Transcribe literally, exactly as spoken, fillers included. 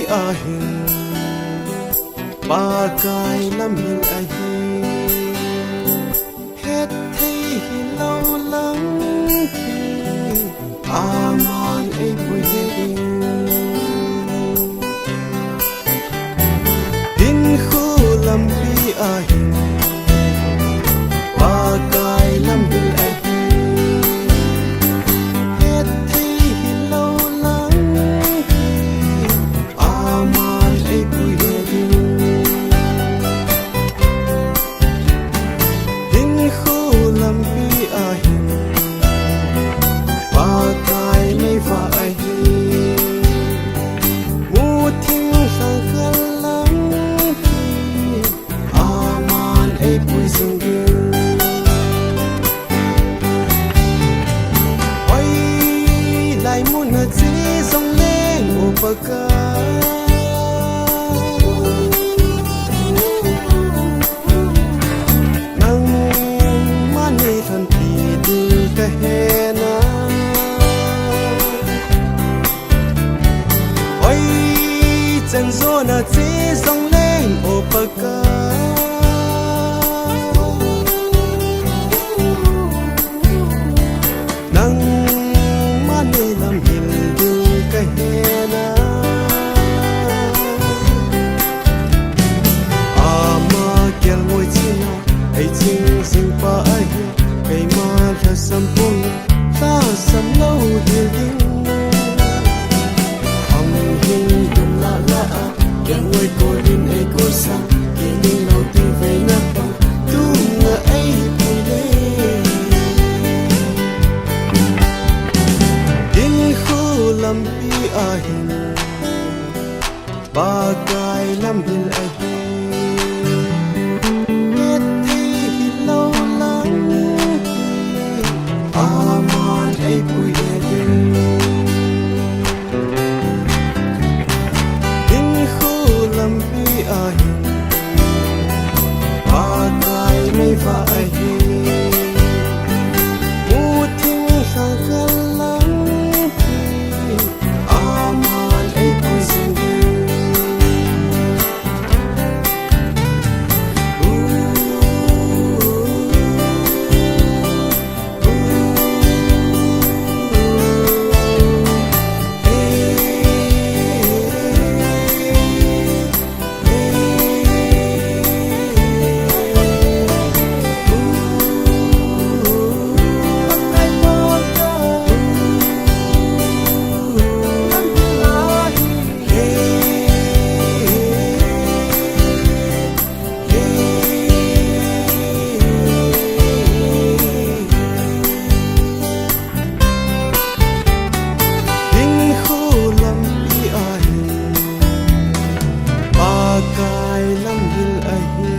Ahin Pakai lamhil ahi. Hetthei hilou lang hi, aman eipui ding. Hinkho lampi ahin Pakai lamhil ahi. Hetthei hilou lang hi, aman eipui ding. Hinkho lampi ahin Pakai meivah ahi. Muthim lhangkal lang hi, aman eipui jing ding. Hoilai muna che jongleng, O Pakai, nangman neilhonpi ding kahe na. Hoichan jona che jongleng, O Pakai, nangman neilamhil ding kahe na. Ama kelngoi china eiching jing pa ahi, keima lhasam pum lhasam lou hel ding. Hung hin dum lah lah a, kelngoi kolin eikoi sa, kiding lou ti veina pa, tunga eipui ding. Hinkho lampi ahin Pakai lamhil ahi. Hetthei hilou lang hi, aman eipui ding. Hinkho lampi ahin Pakai meivah ahi. Muthim lhangkal lang hi, aman eipui jing ding. Hinkho lampi ahin Pakai lamhil ahi.